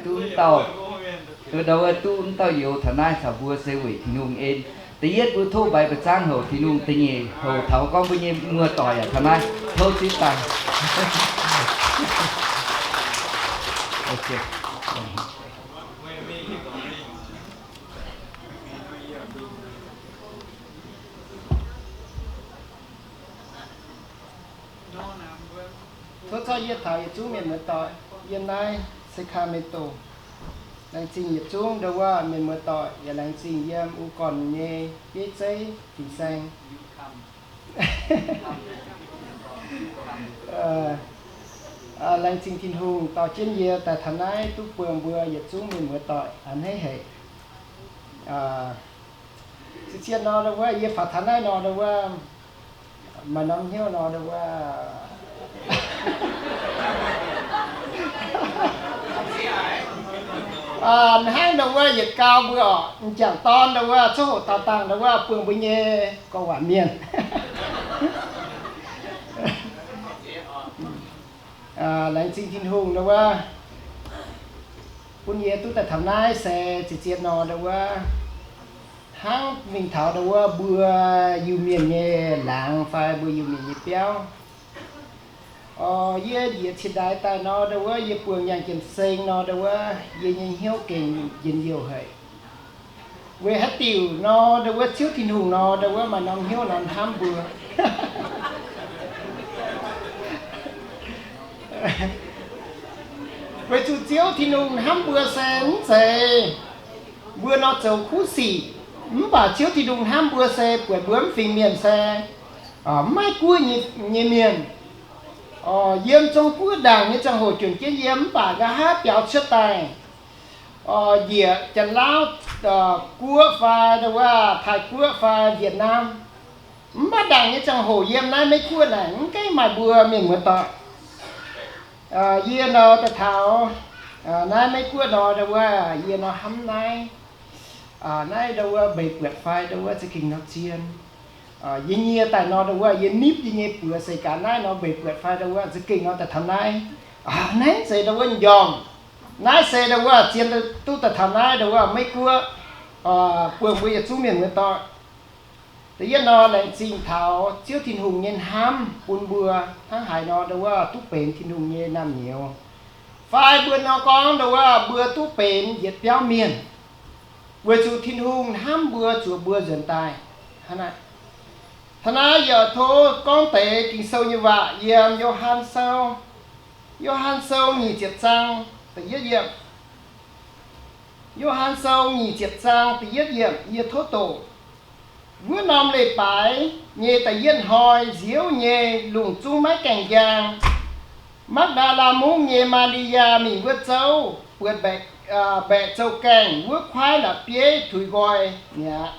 duqv wuov dauh, ndau wuov duqv wuov dauh youz taux naaiv caux mbuo se weic Tin-Hungh en. Da'yietv mbuo tov mbaix mba'zangv houc Tin-Hungh, da'nyeic houc taux gorngv mbuo nyei muoz-doic yaac taux naaiv tov zipv daaih. Tov zorqv yie taux yietc zungv mienh muoz-doic yiem naaiv Sacramento. Laengz zingh yietc zungv ndau wuov mienh muoz-doic, yaac laengz zingh yiem Oregon nyei bieiv zeiv fin-saeng. Laengz zingh Tin-Hungh dorh jienv yie daaih taux naaiv duqv buangh mbuo yietc zungv mienh muoz-doic a'hneiv haic. Zien-zien nor ndau wuov yie faaux taux naaiv nor ndau wuov maaih norm hnyouv nor ndau wuov hnangv ndau wuov yietc gau mbuo oc, m'jangc dorn ndau wuov coqv hoqc daauh dangh ndau wuov buangh mbuo nyei gorx-waac mienh. Laengz zingh Tin-Hungh ndau wuov bun yie duqv daaih taux naaiv se zien-zien nor ndau wuov hnangv mingh taux ndau wuov mbuo Iu-Mienh nyei laangz fai mbuo Iu-Mienh nyei biauv. Yie njiec ciex ndaix daaih nor ndau wuov yie buangh yangh jiem-seng nor ndau wuov yie nyei hnyouv gengh njien-youh haic. Weic haaix diuc nor ndau wuov Ziouv Tin-Hungh nor ndau wuov maaih norm hnyouv nor hnamv mbuo. Weic zuqc Ziouv Tin-Hungh hnamv mbuo se mv zeiz mbuo nor zoux kuv sic, mv baac Ziouv Tin-Hungh hnamv mbuo se buatc mbuo mv fingx mienh se mv maaih guoqv nyei mienh. Yiem Zong-Guoqv ndaangc nyei ziangh hoc juonc jienv yiem mv baac nqa'haav biaux cuotv daaih njiec Janx-Lauv guoqv fai ndau wuov Taiv-Guoqv fai Việt Nam. Mv baac ndaangc nyei ziangh hoc yiem naaiv Meiv-Guoqv naaic mv gaengh maaih mbuo mienh muoz-doic. Yie nor daaih taux naaiv Meiv-Guoqv nor ndau wuov yie nor hnamv naaiv, naaiv ndau wuov mbeix buatc fai ndau wuov za'gengh nor zien. Yie nyie daaih nor ndau wuov yie nipv yie nyei buoz seix gaax naaiv nor mbeix buatc fai ndau wuov za'gengh nor daaih taux naaiv. Naaiv zeiz ndau wuov m'njormh. Naaiv se ndau wuov zien duqv daaih taux naaiv ndau wuov Meiv-Guoqv, buangh mbuo yietc zungv mienh muoz-doic. Da'yietv nor, laengz zingh taux Ziouv Tin-Hungh nyei hnamv bun mbuo hnangv haaix nor ndau wuov duqv benx Tin-Hungh nyei naamh nyouz, fai mbuo nor gorngv ndau wuov mbuo duqv benx yietc biauv mienh, weic zuqc Tin-Hungh hnamv mbuo zuqc mbuo nzuonx daaih. Hnangv naaiv, taux naaiv yie oix tov gorngv deix Ging-Sou nyei waac yiem Yo^han Sou, Yo^han Sou nyic ziepc zaang da'yietv yiemc. Yo^han Sou nyic ziepc zaang da'yietv yiemc, yie tov doqc. Wuov norm leiz-baaix nyei da'yietv hnoi nziouv nyei lungh zungv maiv gaengh njang, Makv^ndaa^laa Mungv nyei Maa^li^yaa mingh wuov zouv buatc mbaeqc zouv-gaengh wuov kuaaiv la'bieiv tuix nqoi mi'aqv.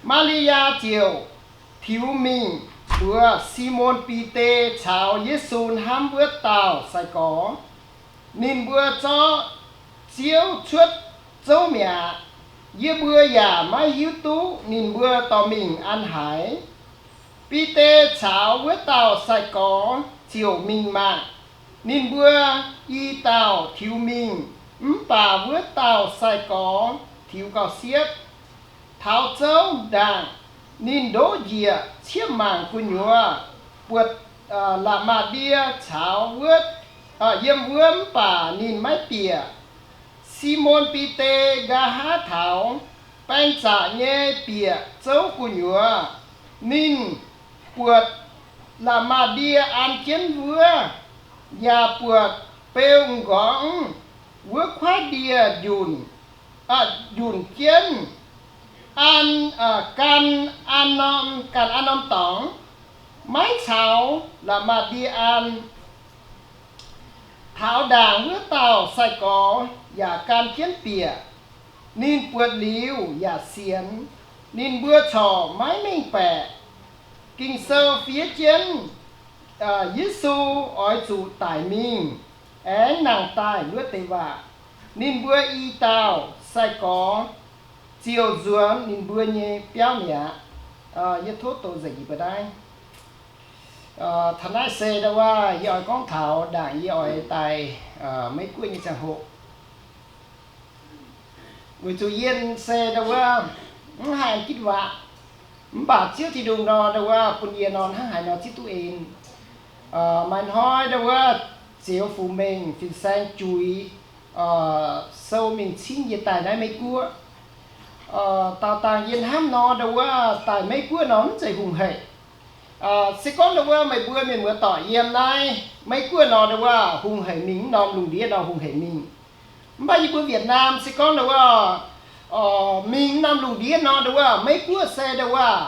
Maa^li^yaa ziouc tiux mingh mbuox Simon Bide caux Yesu hnamv wuov dauh sai-gorx. Ninh mbuo zorqv Ziouv cuotv zouv mi'aqv. Yie mbuo yaac maiv hiuv duqv ninh mbuo dorh mingh an haaix. Bide caux wuov dauh sai-gorx ziouc mingh maah! Ninh mbuo i dauh tiux mingh, mv baac wuov dauh sai-gorx tiux gauh siepv. Taux zouv ndaangc, ninh ndoqv njiec ciepv mangc gu'nyuoz, buatc la'maah ndie caux wuov, yiem wuov, mv baac ninh maiv bieqc. Simon Bide nqa'haav taux baeng zaqc nyei bieqc zouv gu'nyuoz. Ninh buatc la'maah ndie an jienv wuov, yaac buatc beu m'nqorngv wuov kuaaiv ndie njunc, njunc jienv, an, gan an norm, gan an norm dorngx, maiv caux la'maah ndie an. Taux ndaangc wuov dauh sai-gorx yaac gan jienv bieqc. Ninh buatc liuz yaac sienx. Ninh mbuo corc maiv mengh baeqc. Ging-Sou fiev jienv Yesu oix zuqc daic mingh aengx nangh daaih wuov deix waac. Ninh mbuo i dauh sai-gorx ziouc nzuonx ninh mbuo nyei biauv mi'aqv. Yie tov doqc nzengc yie mbuo naaiv. Taux naaiv se ndau wuov yie oix gorngv taux ndaangc yie oix daaih Meiv-Guoqv nyei ziangh hoc. Weic zuqc yie se ndau wuov mv haih gitv waac, mv baac Ziouv Tin-Hungh nor ndau wuov bun yie nor hnangv haaix nor zipv duqv en. Maaih hnoi ndau wuov zioux fungx mengh fin-saeng juix sou mingh cingv yie daaih naaiv Meiv Guoqv. Daauh dangh yie hnamv nor ndau wuov daaih Meiv Guoqv nor mv zeiz hungh hec. Se gorngv ndau wuov meih mbuo mienh muoz-doic yiem naaiv Meiv Guoqv nor ndau wuov hungh hec mingh, mv norm lungh ndiev nor hungh hec mingh. Mv baac yie mbuo Việt Nam se gorngv ndau wuov mingh norm lungh ndiev nor ndau wuov Meiv Guoqv se ndau wuov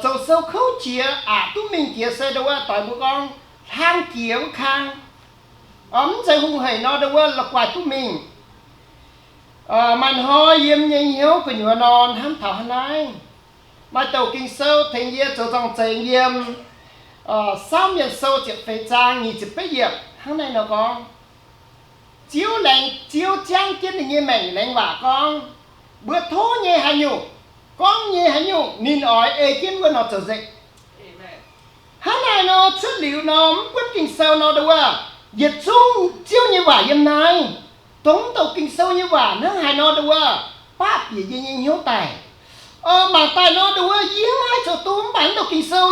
zoux sou kouv jiex aqc duqv mingh jiex se ndau wuov doix mbuo gorngv hlang jiex wuov kang. Mv zeiz hungh hec nor ndau wuov la'guaih duqv mingh. Maaih hnoi yiem nyei hnyouv gu'nyuoz nor hnamv taux hnangv naaiv. Maaih douc Ging-Sou tengx yie zoux zorng-zengx yiem Saauv Mienh Sou ziepc feix zaang nyic ziepc betv yiemc hnangv naaiv nor gorngv, Ziouv laengz, Ziouv ziangv jienv ninh nyei maengc laengz waac gorngv, mbuo tov nyei haaix nyungc, gorngv nyei haaix nyungc, ninh oix ei jienv wuov nor zoux nzengc. Hnangv naaiv nor cuotv liuz nor mv buonv Ging-Sou nor ndau wuov yietc zungv Ziouv nyei waac yiem naaiv. Dongh mv douc Ging-Sou nyei waac hnangv haaix nor ndau wuov baqv bieqc yie nyei hnyouv daaih. Mangc daaih nor ndau wuov yie mv haih zoux duqv, mv baac mv douc Ging-Sou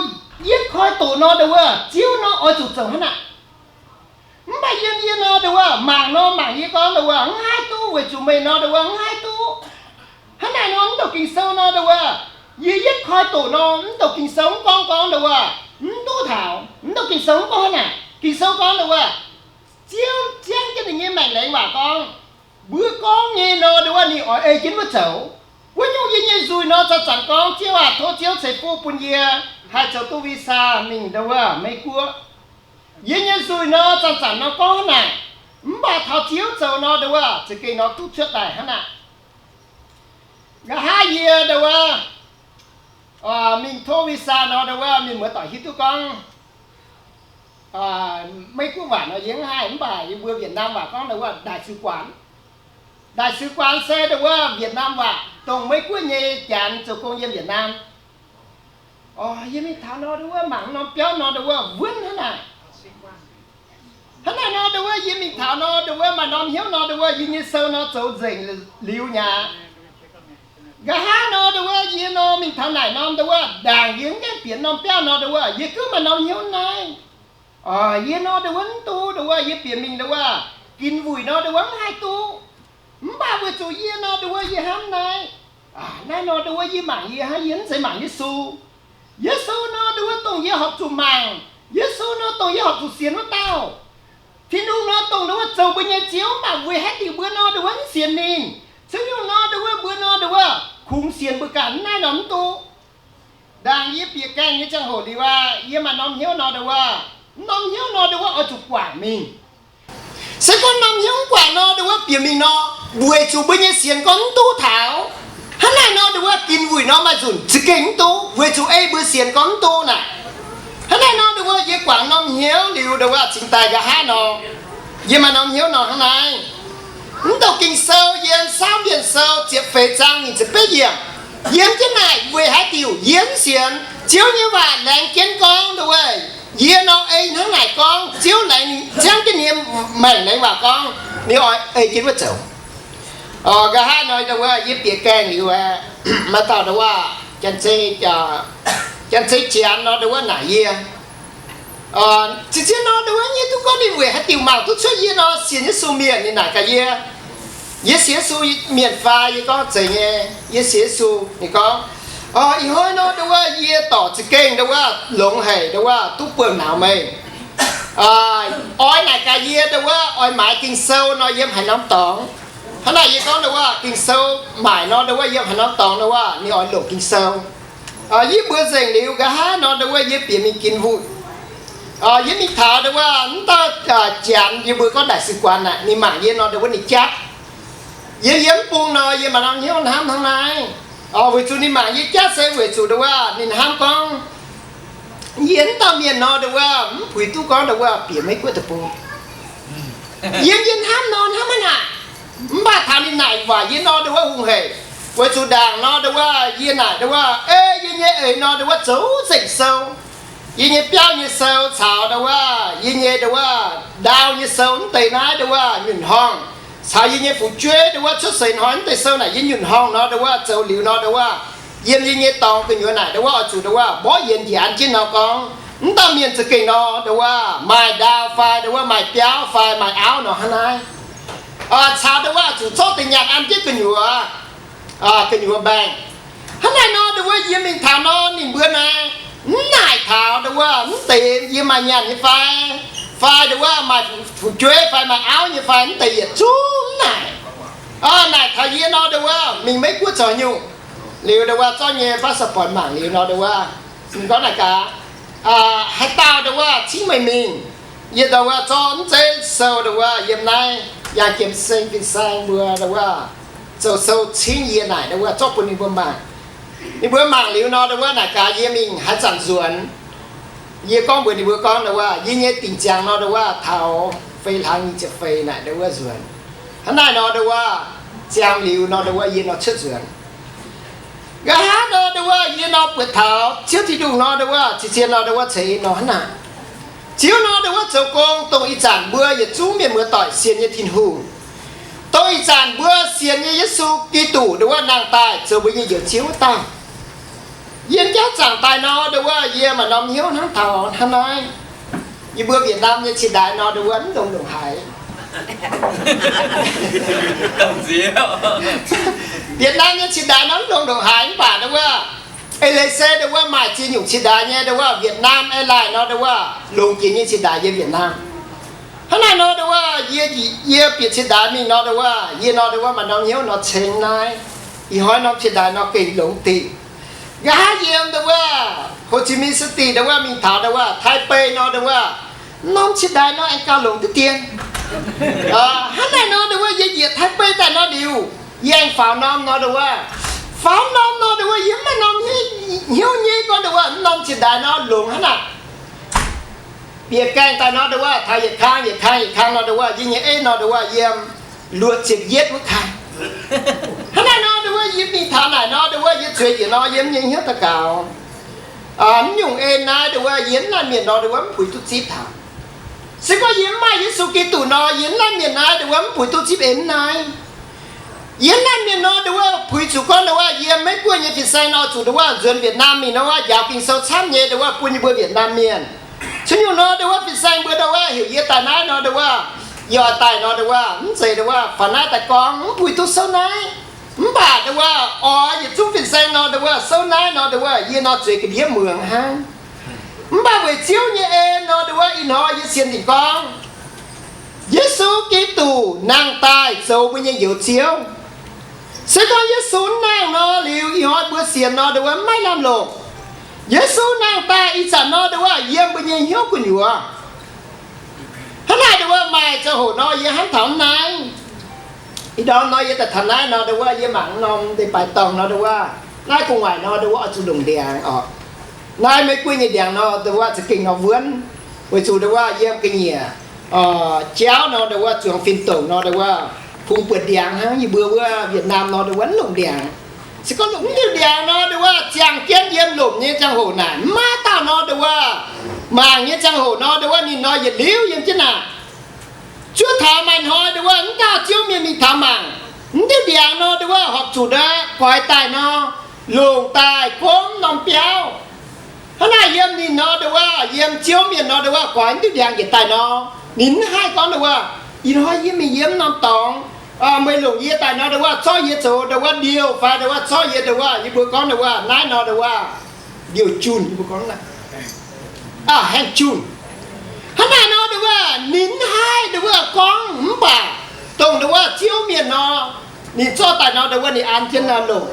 yie koi doqc nor ndau wuov Ziouv nor oix zuqc zoux hnangv naaic. Mv baac yiem yie nor ndau wuov mangc nor mangc yie gorngv ndau wuov mv haih duqv weic zuqc meih nor ndau wuov mv haih duqv. Hnangv naaic nor mv douc Ging-Sou nor ndau wuov yie yietv koi doqc nor mv douc Ging-Sou mv gorngv gorngv ndau wuov mv duqv taux, mv douc Ging-Sou mv gorngv hnangv naaic. Ging-Sou gorngv ndau wuov Ziouv ziangv jienv ninh nyei maengc laengz waac gorngv, mbuo gorngv nyei nor ndau wuov ninh oix ei jienv wuov zoux. Wuov nyungc yie nyei nzuih nor zanc-zanc gorngv, Ziouv aac, tov Ziouv ceix fuqv bun yie haih zoux duqv visa mingh ndau wuov Meiv Guoqv. Yie nyei nzuih nor zanc-zanc nor gorngv hnangv naaic, mv baac taux Ziouv zoux nor ndau wuov za'gengh nor duqv cuotv daaih hnangv naaic. Nqa'haav yie ndau wuov mingh tov visa nor ndau wuov mienh muoz-doic hiuv duqv gorngv Meiv Guoqv waac nor yie mv haih, mv baac yie mbuo Việt Nam waac gorngv ndau wuov đại sứ quán. Đại sứ quán se ndau wuov Việt Nam waac dongh Meiv Guoqv nyei janx zoux gong yiem Việt Nam. Yie mingh taux nor ndau wuov mangc norm biauv nor ndau wuov wuonv hnangv naaic. Hnangv naaic nor ndau wuov yie mingh taux nor ndau wuov maaih norm hnyouv nor ndau wuov yie nyei sou nor zoux nzengc liuz nyei aqv. Nqa'haav nor ndau wuov yie nor mingh taux naaic norm ndau wuov ndaangc yie mv gaengh bieqc norm biauv nor ndau wuov yie gunv maaih norm hnyouv naaiv. Yie nor ndau wuov mv duqv ndau wuov yie bieqc mingh ndau wuov ginc wuic nor ndau wuov mv haih duqv. Mv baac weic zuqc yie nor ndau wuov yie hnamv naaiv. Naaiv nor ndau wuov yie mangc yie hnangv, yie mv zeiz mangc Yesu. Yesu nor ndau wuov dongh yie horpc zuqc mangc. Yesu nor dongh yie horpc zuqc sienx wuov dauh. Tin-Hungh nor dongh ndau wuov zoux mbuo nyei Ziouv, mv baac weic haaix diuc mbuo nor ndau wuov mv sienx ninh? Se nyungc nor ndau wuov mbuo nor ndau wuov kungx sienx mbuo ganh naaiv nor mv duqv. Ndaangc yie bieqc gaengh nyei ziangh hoc liuz aqv, yie maaih norm hnyouv nor ndau wuov, mv norm hnyouv nor ndau wuov oix zuqc guangc mingh. Se gorngv norm hnyouv mv guangc nor ndau wuov bieqc mingh nor, weic zuqc mbuo nyei sienx gorngv mv duqv taux. Hnangv naaic nor ndau wuov ginc wuic nor maaih nzunc za'gengh mv duqv, weic zuqc ei mbuo sienx gorngv mv duqv naaic. Hnangv naaic nor ndau wuov yie guangc norm hnyouv liuz ndau wuov cingx daaih nqa'haav nor, yie maaih norm hnyouv nor hnangv naaiv. Mv douc Ging-Sou yiem Saauv Mienh Sou ziepc feix zaang nyic ziepc betv yiemc, yiem jienv naaic weic haaix diuc yie mv sienx. Ziouv nyei waac laengz jienv gorngv ndau wuov, yie nor ei hnangv naaic gorngv, Ziouv laengz ziangv jienv ninh nyei maengc laengz waac gorngv, ninh oix ei jienv wuov zoux. Nqa'haav nor ndau wuov yie bieqc gaengh liuz aqv, maaih dauh ndau wuov janx-zei, janx-zei Janx nor ndau wuov naaic yie, zien-zien nor ndau wuov nyei duqv gorngv ninh weic haaix diuc mangc duqv cuotv yie nor sienx Yesu mienh. Ninh naaic gaax yie, yie sienx Yesu mienh fai? Yie gorngv, Zeiz nyei, yie sienx Yesu. Ninh gorngv, Ih hnoi nor ndau wuov yie dorc za'gengh ndau wuov longx haic, ndau wuov duqv buangh nauz meih. Oix naaic gaax yie ndau wuov oix maaiz Ging-Sou nor yiem haaix norm dorngx. Hnangv naaic yie gorngv ndau wuov Ging-Sou maaic nor ndau wuov yiem haaix norm dorngx ndau wuov ninh oix longc Ging-Sou. Yie mbuox nzengc liuz, nqa'haav nor ndau wuov yie bieqc mingh ginc wuic. Yie mingh taux ndau wuov mv dauh janx, yie mbuo gorngv đại sứ quán naaic, ninh mangc yie nor ndau wuov ninh jatv. Yie yiem mv bung nor yie maaih norm hnyouv hnamv hnangv naaiv. Weic zuqc ninh mangc yie jatv se weic zuqc ndau wuov ninh hnamv gorngv yie mv dauh mienh nor ndau wuov mv puix duqv gorngv ndau wuov bieqc Meiv-Guoqv deic-bung. Yiem yie hnamv nor hnamv hnangv naaic. Mv baac taux ninh naaic waac yie nor ndau wuov hungh hec. Weic zuqc ndaangc nor ndau wuov yie naaic ndau wuov, ei, yie nyei eix nor ndau wuov zoux nzengc sou. Yie nyei biauv nyei sou caux ndau wuov yie nyei ndau wuov ndau nyei sou mv deix naaiv ndau wuov nyunc horngh. caux yie nyei fu'jueiv ndo wuov cuotv seix hnoi mv deix sou naaic yie nyunc horngh nor ndo wuov zoux liuz nor ndo wuov, yiem yie nyei dorngx gu'nyuoz naaic ndo wuov oix zuqc ndo wuov mborqv yienx njiec an jienv nor gorngv, mv dauh mienh za'gengh nor ndo wuov maaih ndaau fai ndo wuov maaih biauv fai maaih auv nor hnangv naaiv. Caux ndo wuov zuqc zorqv deix nyaanh an jienv gu'nyuoz, gu'nyuoz mbaengx. Hnangv naaiv nor ndo wuov yie mingh taux nor ninh mbuo naaic mv naaic taux ndo wuov mv deix yie maaih nyaanh nyei fai, fai ndo wuov maaih fu'jueiv fai maaih auv nyei fai mv deix yietc zungv mv naaic. Naaic taux yie nor ndo wuov mingh Meiv Guoqv zoux nyungc liuz ndo wuov zorqv nyei passport mangc liuz nor ndo wuov, ninh gorngv naaic gaax, haaix dauh ndo wuov cingv meih mingh? Yie ndo wuov zorqv mv zeiz sou ndo wuov yiem naaiv yangh jiem seng fin-saeng mbuo ndo wuov zoux sou cingv yie naaic ndo wuov zorqv bun ninh mbuo mangc. Ninh mbuo mangc liuz nor ndo wuov naaic gaax yie mingh haaix zanc nzuonx. Yie gorngv mbuox ninh mbuo gorngv ndo wuov yie nyei dingc ziangx nor ndo wuov taux feix hlaang nyic ziepc feix naaic ndo wuov nzuonx. Hnangv naaiv nor ndo wuov ziangx liuz nor ndo wuov yie nor cuotv nzuonx. Nqa'haav nor ndo wuov yie nor buatc taux Ziouv Tin-Hungh nor ndo wuov cien-cien nor ndo wuov ceix nor hnangv naaic. Ziouv nor ndo wuov zoux gong dongh ih zanc mbuo yietc zungv mienh muoz-doic sienx nyei Tin-Hungh, dongh ih zanc mbuo sienx nyei Yesu Giduc ndo wuov nangh daaih zoux mbuo nyei Njoux Ziouv wuov dauh. Yie jauv zaangc daaih nor ndo wuov yie maaih norm hnyouv hnangv taux hnangv naaiv. Yie mbuo Vietnam nyei ciex ndaix nor ndo wuov mv longx ndongc haaix. Vietnam nyei ciex ndaix nor mv longx ndongc haaix mv baac ndo wuov, eix leiz se ndo wuov maaih ziex nyungc ciex ndaix nyei ndo wuov Vietnam Airlines nor ndo wuov longx jiex nyei ciex ndaix yiem Vietnam. Hnangv naaiv nor ndo wuov yie, yie bieqc ciex ndaix mingh nor ndo wuov yie nor ndo wuov maaih norm hnyouv nor ceng naaiv. Ih hnoi norm ciex ndaix nor gengh longx dingc. Nqa'haav yiem ndo wuov Hồ Chí Minh City ndo wuov mingh taux ndo wuov Taipei nor ndo wuov norm ciex ndaix nor aengx gauh longx diqv dien. Hnangv naaiv nor ndo wuov yie njiec Taipei daaih nor liuz, yie aengx faaux norm nor ndo wuov, faaux norm nor ndo wuov yie mv maaih norm hnyouv nyei gorngv ndo wuov norm ciex ndaix nor longx hnangv naaic. Bieqc gaengh daaih nor ndo wuov taux yietc kang yietc kang yietc kang nor ndo wuov yie nyei eiv nor ndo wuov yiem luoqc ziepc yietv wuov kang. Hnangv naaiv nor ndo wuov yie mingh taux naaic nor ndo wuov yie zueiz njiec nor yie mv nyei hnyouv daux gaux, mv nyungc en naaiv ndo wuov yie mv laanh mienh nor ndo wuov mv puix duqv zipv taux. Se gorngv yie mv maaih Yesu Giduc nor yie mv laanh mienh naaiv ndo wuov mv puix duqv zipv en mv naaiv. Yie mv laanh mienh nor ndo wuov puix zuqc gorngv ndo wuov yiem Meiv Guoqv nyei fin-saeng nor zuqc ndo wuov nzuonx Vietnam mingh nor wuov njaaux Ging-Sou camv nyei ndo wuov bun yie mbuo Vietnam mienh. Cun nyungc nor ndo wuov fin-saeng mbuo ndo wuov heuc yie daaih naaiv nor ndo wuov, yie oix daaih nor ndo wuov mv zeiz ndo wuov faaux naaiv daaih gorngv mv puix duqv souv naaiv. Mv baac ndo wuov oix yietc zungv fin-saeng nor ndo wuov souv naaiv nor ndo wuov yie nor zueiz ga'ndiev muangx hnangv. Mv baac weic Ziouv nyei en nor ndo wuov ih hnoi yie sienx dingc gorngv Yesu Giduc nangh daaih zoux mbuo nyei Njoux Ziouv. Se gorngv Yesu mv nangh nor liuz ih hnoi mbuo sienx nor ndo wuov mv maaih lamh longc. Yesu nangh daaih ih zanc nor ndo wuov yiem mbuo nyei hnyouv gu'nyuoz. Hnangv naaic ndo wuov maaih ziangh hoc nor yie hnamv taux mv naaiv. Ih ndorm nor yie daaih taux naaiv nor ndo wuov yie mangc norm leiz-baaix dorngh nor ndo wuov, naaiv gu'nguaaic nor ndo wuov oix zuqc longc ndiangx orqc. Naaiv Meiv Guoqv nyei ndiangx nor ndo wuov za'gengh nor wuonv, weic zuqc ndo wuov yiem ga'nyiec jauv nor ndo wuov zuangx fin-doc nor ndo wuov kungx buatc ndiangx hnangv. Yie mbuo wuov Vietnam nor ndo wuov mv longc ndiangx. Se gorngv longc mv diuh ndiangx nor ndo wuov ziangh jienv yiem lomc nyei ziangh hoc naaic mv maaih dauh nor ndo wuov mangc nyei ziangh hoc nor ndo wuov ninh nor yietc liuz yiem jienv naaic. Zuov taux maaih hnoi ndo wuov mv dauh Ziouv mienh mingh taux mangc, mv diuh ndiangx nor ndo wuov horpc zuqc ndo goix daaih nor, longc daaih gomv norm biauv. Hnangv naaic yiem ninh nor ndo wuov, yiem Ziouv mienh nor ndo wuov goix mv diuh ndiangx njiec daaih nor, ninh mv haih gorngv ndo wuov, ih hnoi yie mingh yiem norm dorngx, meih longc yie daaih nor ndo wuov zorqv yie zoux ndo wuov ndiouh fai ndo wuov zorqv yie ndo wuov, yie mbuo gorngv ndo wuov naaiv nor ndo wuov ndiouh junh, yie mbuo gorngv naaiv, haengh junh. Hnangv naaic nor ndo wuov ninh mv haih ndo wuov gorngv, mv baac dongh ndo wuov Ziouv mienh nor, ninh zorqv daaih nor ndo wuov ninh an jienv nor longc.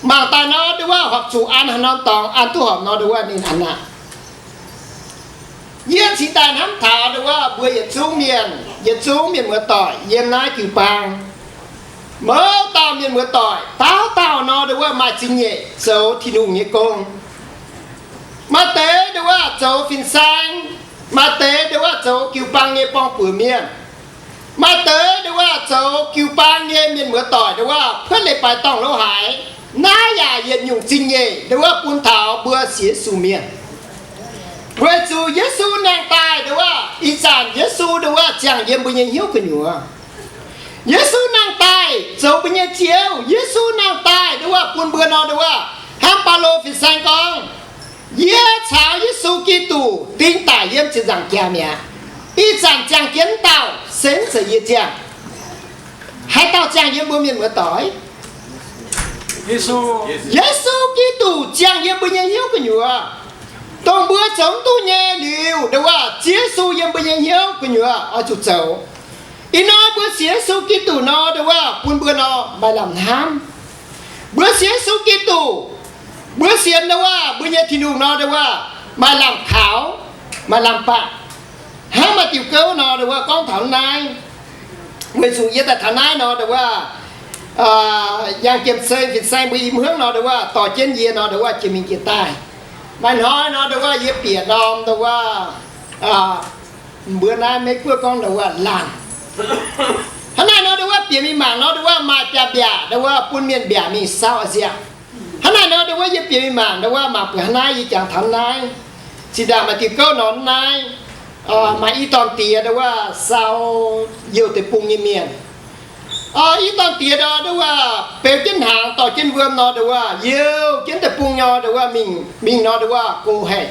Mangc daaih nor ndo wuov horpc zuqc an haaix norm dorngx an duqv horpc nor ndo wuov ninh an aqv. Yie cingx daaih hnamv taux ndo wuov mbuo yietc zungv mienh, yietc zungv mienh muoz-doic yiem naaiv jiu-baang, mouz dauh mienh muoz-doic dauh dauh nor ndo wuov maaih zingh nyeic zoux Tin-Hungh nyei gong. Maaih deix ndo wuov zoux fin-saeng, maaih deix ndo wuov zoux jiu-baang nyei borng-buoc mienh, maaih deix ndo wuov zoux jiu-baang nyei mienh muoz-doic ndo wuov puotv leiz-baaix dorngh lo haaix. Naaiv yaac yietc nyungc zingh nyeic ndo wuov bun taux mbuo sienx Yesu mienh. Weic zuqc Yesu nangh daaih ndo wuov, ih zanc Yesu ndo wuov ziangh yiem mbuo nyei hnyouv gu'nyuoz. Yesu nangh daaih zoux mbuo nyei Ziouv. Yesu nangh daaih nduov wuov bun mbuo nor nduov wuov, hnangv Baulo fin-saeng gorngv, yie caux Yesu Giduc ding daic yiem ziepc nzaangc jaax mi'aqv. Ih zanc ziangh jienv dauh se mv zeiz yie ziangh. Haaix dauh ziangh yiem mbuo mienh muoz-doic? Yesu Giduc ziangh yiem mbuo nyei hnyouv gu'nyuoz. Dongh mbuo zoux mv duqv nyei liuz nduov wuov, Ziouv Yesu yiem mbuo nyei hnyouv gu'nyuoz oix zuqc zoux. Ih hnoi mbuo sienx Yesu Giduc nor nduov wuov, bun mbuo nor maaih lamh hnamv. Mbuo sienx Yesu Giduc, mbuo sienx nduov wuov mbuo nyei Tin-Hungh nor nduov wuov, maaih lamh kaux, maaih lamh baqc. Hnangv maaih diuh gouv nor nduov wuov gorngv taux naaiv, weic zuqc yie daaih taux naaiv nor nduov wuov, yangh jiem-seng fin-saeng mbuo i hmuangv nor nduov wuov dorh jienv yie nor nduov wuov jiex mingh jiex daaih. Maaih hnoi nor nduov wuov yie bieqc norm nduov wuov, mbuo naaiv Meiv Guoqv gorngv nduov wuov laanh. Hnangv naaiv nor nduov wuov bieqc mingh mangc nor nduov wuov maaih biaav-mbiaac nduov wuov bun mienh mbiaac mingh sau a'nziangh. Hnangv naaiv nor nduov wuov yie bieqc mingh mangc nduov wuov mangc buatc hnangv naaiv, yie jangx taux naaiv. Zinh ndaangc maaih diuh gouv nor naaiv, maaih i dorn diex nduov wuov sau youh deic-bung nyei mienh. I dorn diex nor nduov wuov beu jienv hnaangx dorh jienv wuom nor nduov wuov youh jienv deic-bung nor nduov wuov mingh, mingh nor nduov wuov go haih.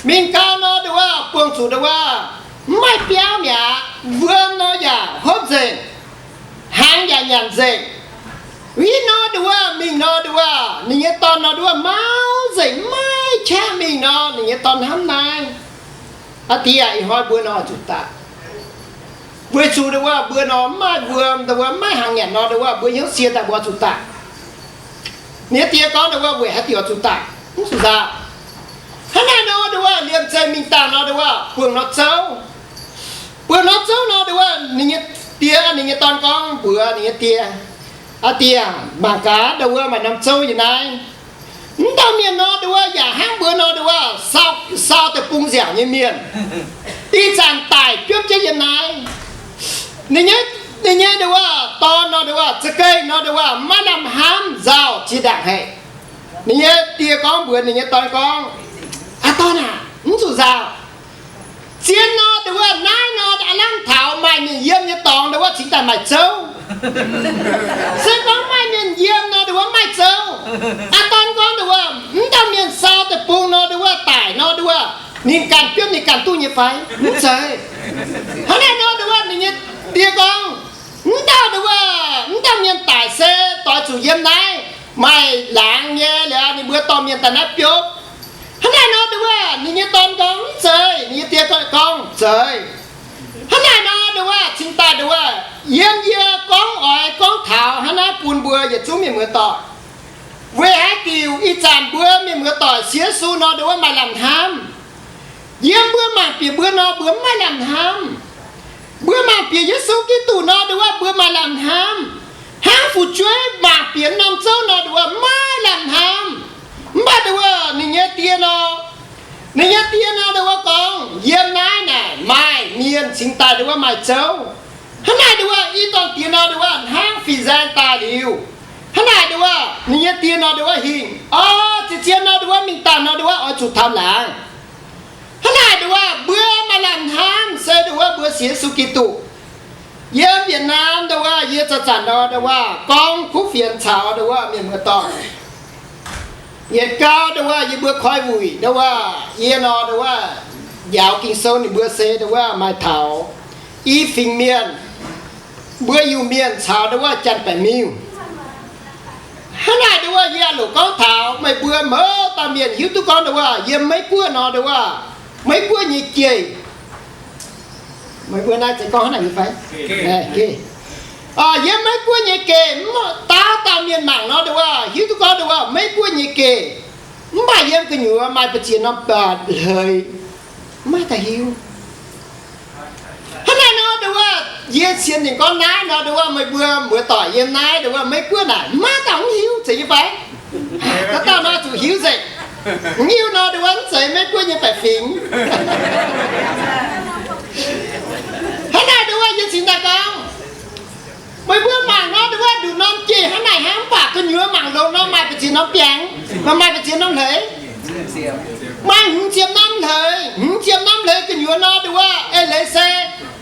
Mingh gau nor nduov wuov buangh zuqc nduov wuov mv maaih biauv mi'aqv. Wuom nor yaac hopv nzengc, hnaangx yaac nyanc nzengc. Ih nor nduov wuov mingh nor nduov wuov ninh nyei dorn nor nduov wuov mauv nzengc, mv maaih qaqv mingh nor ninh nyei dorn hnamv naaiv, Aa Die aah, ih hnoi mbuo nor zuqc daaih. Weic zuqc nduov wuov mbuo nor mv maaih wuom, nduov wuov mv maaih hnaangx nyanc nor nduov wuov mbuo hnyouv sie daaih mbuo zuqc daaih. Ninh nyei die gorngv nduov wuov weic haaix diuc zuqc daaih, mv zuqc nzaaux. Hnangv naaiv nor nduov wuov liemh zeih mingh dangh nor nduov wuov buangh norm zouv. Buangh norm zouv nor nduov wuov ninh nyei die, ninh nyei dorn gorngv mbuox ninh nyei die, Aa Die aah, mangc gaax, nduov wuov maaih norm zouv yiem naaiv. Mv dauh mienh nor nduov wuov yaac hnangv mbuo nor nduov wuov sau, sau deic-bung nziaauc nyei mienh, ih zanc daic biopv jienv yiem naaiv. Ninh nyei, ninh nyei nduov wuov dorn nor nduov wuov za'gengh nor nduov wuov maiv lamh hnamv nzauh zinh ndaangc haic. Ninh nyei die gorngv mbuox ninh nyei dorn gorngv, Aa dorn aah, mv zuqc nzauh. Zien nor nduov wuov naaiv nor aav lamh taux maaih mienh yiem nyei dorngx nduov wuov cingx daaih maaih zouv. Se gorngv maaih mienh yiem nor nduov wuov maaih zouv. Aa dorn gorngv nduov wuov mv dauh mienh sau deic-bung nor nduov wuov daic nor nduov wuov ninh ganh biopv ninh ganh duqv nyei fai? Mv zeiz. Hnangv naaiv nor nduov wuov ninh nyei die gorngv, mv dauh nduov wuov, mv dauh mienh daic se doix zuqc yiem naaiv maaih laangz nyei liuz ninh mbuo dorh mienh daaih naaiv biopv. Hnangv naaiv nor nduov wuov ninh nyei dorn gorngv, Mv zeiz. Ninh nyei die gorngv, Zeiz. Hnangv naaiv nor nduov wuov cingx daaih nduov wuov yiem yie gorngv oix gorngv taux hnangv naaiv bun mbuo yietc zungv mienh muoz-doic. Weic haaix diuc ih zanc mbuo mienh muoz-doic sienx Yesu nor nduov wuov maaih lamh hnamv? Yiem mbuo mangc bieqc mbuo nor mbuo mv maaih lamh hnamv. Mbuo mangc bieqc Yesu Giduc nor nduov wuov mbuo maaih lamh hnamv. Hnangv fu'jueiv mangc bieqc norm zouv nor nduov wuov maiv lamh hnamv. Mv baac nduov wuov ninh nyei die nor, ninh nyei die nor nduov wuov gorngv, Yiem naaiv naaic maaih mienh cingx daaih nduov wuov maaih zouv. Hnangv naaic nduov wuov i dorn diex nor nduov wuov hnangv fin-saeng daaih liuz, hnangv naaic nduov wuov ninh nyei die nor nduov wuov hingh, Orv, zien-zien nor nduov wuov mingh daaih nor nduov wuov oix zuqc taux laangz. Hnangv naaic nduov wuov mbuo maaih lamh hnamv se nduov wuov mbuo sienx Yesu Giduc. Yiem Yietc Naamh nduov wuov yie zanc-zanc nor nduov wuov gorngv kuv fienx caux nduov wuov mienh muoz-doic. Yietc gau nduov wuov yie mbuo koi wuic nduov wuov yie nor nduov wuov njaaux Ging-Sou ninh mbuo se nduov wuov maaih taux i fingx mienh, mbuo Iu-Mienh caux nduov wuov Janx-Baeqc Miuh. Hnangv naaic nduov wuov yie aa loc gorngv taux meih mbuo mouz dauh mienh hiuv duqv gorngv nduov wuov yiem Meiv Guoqv nor nduov wuov, Meiv Guoqv nyei geh, meih mbuo naaiv zeiz gorngv hnangv naaic nyei fai? Yiem Meiv Guoqv nyei geh, mv dauh dauh mienh mangc nor nduov wuov hiuv duqv gorngv nduov wuov Meiv Guoqv nyei geh. Mv baac yiem gu'nyuoz maaih ba'ziex norm hleix, maiv daaih hiuv. Hnangv naaic nor nduov wuov yie sienx ninh gorngv naaiv nor nduov wuov meih mbuo muoz-doic yiem naaiv nduov wuov Meiv Guoqv naaic maiv dauh mv hiuv zeiz nyei fai? Dauh dauh nor zuqc hiuv nzengc. Mv hiuv nor nduov wuov mv zeiz Meiv Guoqv nyei baeqc fingx. Hnangv naaic nduov wuov yie cingx daaih gorngv, meih mbuo mangc nor nduov wuov nduqc norm geh hnangv naaic hnangv, mv baac gu'nyuoz mangc longx nor maaih ba'ziex norm biangx, maaih ba'ziex norm hleix. Maaih hmz ziepc norm hleix, hmz ziepc norm hleix gu'nyuoz nor nduov wuov eix leiz se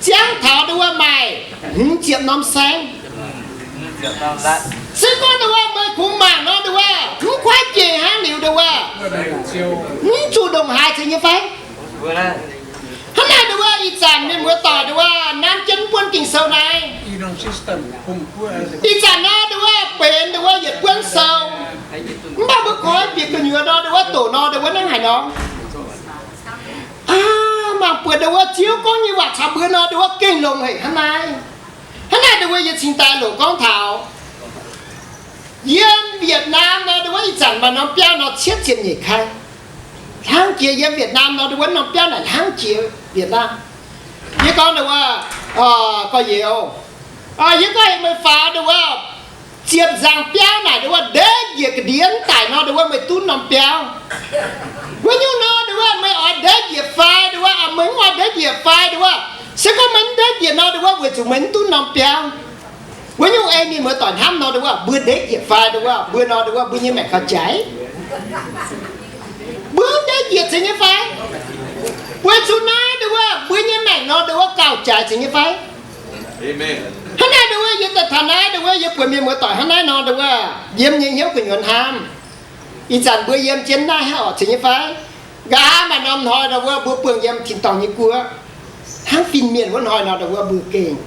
Ziangv taux ndongc wuov maaih hmz ziepc norm saengv. Se gorngv ndongc wuov meih kungx mangc nor, ndongc wuov mv kuaaiv jiex hnangv liuz ndongc wuov, mv zuqc ndongc haaix zeiz nyei fai? Hnangv naaic ndongc wuov ih zanc mienh muoz doic ndongc wuov nanv jienv mv buonv Ging-Sou naaiv. Ih zanc nor ndongc wuov benx ndongc wuov yietc buonv sou. Mv baac mbuo koi bieqc gu'nyuoz nor ndongc wuov doqc nor ndongc wuov hnangv haaix nor. Aav, mangc buatc ndongc wuov Ziouv gorngv nyei waac caux mbuo nor ndongc wuov gengh longx haic hnangv naaiv. Hnangv naaiv ndongc wuov yie cingx daaih longc gorngv taux yiem Vietnam nor ndongc wuov ih zanc maaih norm biauv nor cietv ziepc nyeic kaaix. Hnangv jiex yiem Vietnam nor ndongc wuov norm biauv naaic hnangv jiex Vietnam. Yie gorngv ndongc wuov, gorx-youz, yie gorngv heuc meih faaux ndongc wuov ziepc nzaangc biauv naaic ndongc wuov ndeic njiec ga'ndiev daic nor ndongc wuov meih duqv norm biauv. Wuov nyungc nor ndongc wuov meih oix ndeic njiec fai ndongc wuov, meih mv oix ndeic njiec fai ndongc wuov, se gorngv meih mv ndeic njiec nor ndongc wuov weic zuqc meih mv duqv norm biauv. Wuov nyungc ei mienh muoz doic hnamv nor ndongc wuov mbuo ndeic njiec fai ndongc wuov mbuo nor ndongc wuov mbuo nyei maengc gauh jaaix. Mbuo mv ndeic njiec zeiz nyei fai? Weic zuqc naaiv ndongc wuov mbuo nyei maengc nor ndongc wuov gauh jaaix zeiz nyei fai? Hnangv naaiv ndongc wuov yie daaih taux naaiv ndongc wuov yie buatc mienh muoz doic hnangv naaiv nor ndongc wuov yiem nyei hnyouv gu'nyuoz hnamv. Ih zanc mbuo yiem jienv naaiv hnangv orqc zeiz nyei fai? Nqa'haav maaih norm hnoi ndongc wuov mbuo buangh yiem tin-dorngh nyei guoqv, hnangv fin-mienh wuov hnoi nor ndongc wuov mbuo gengh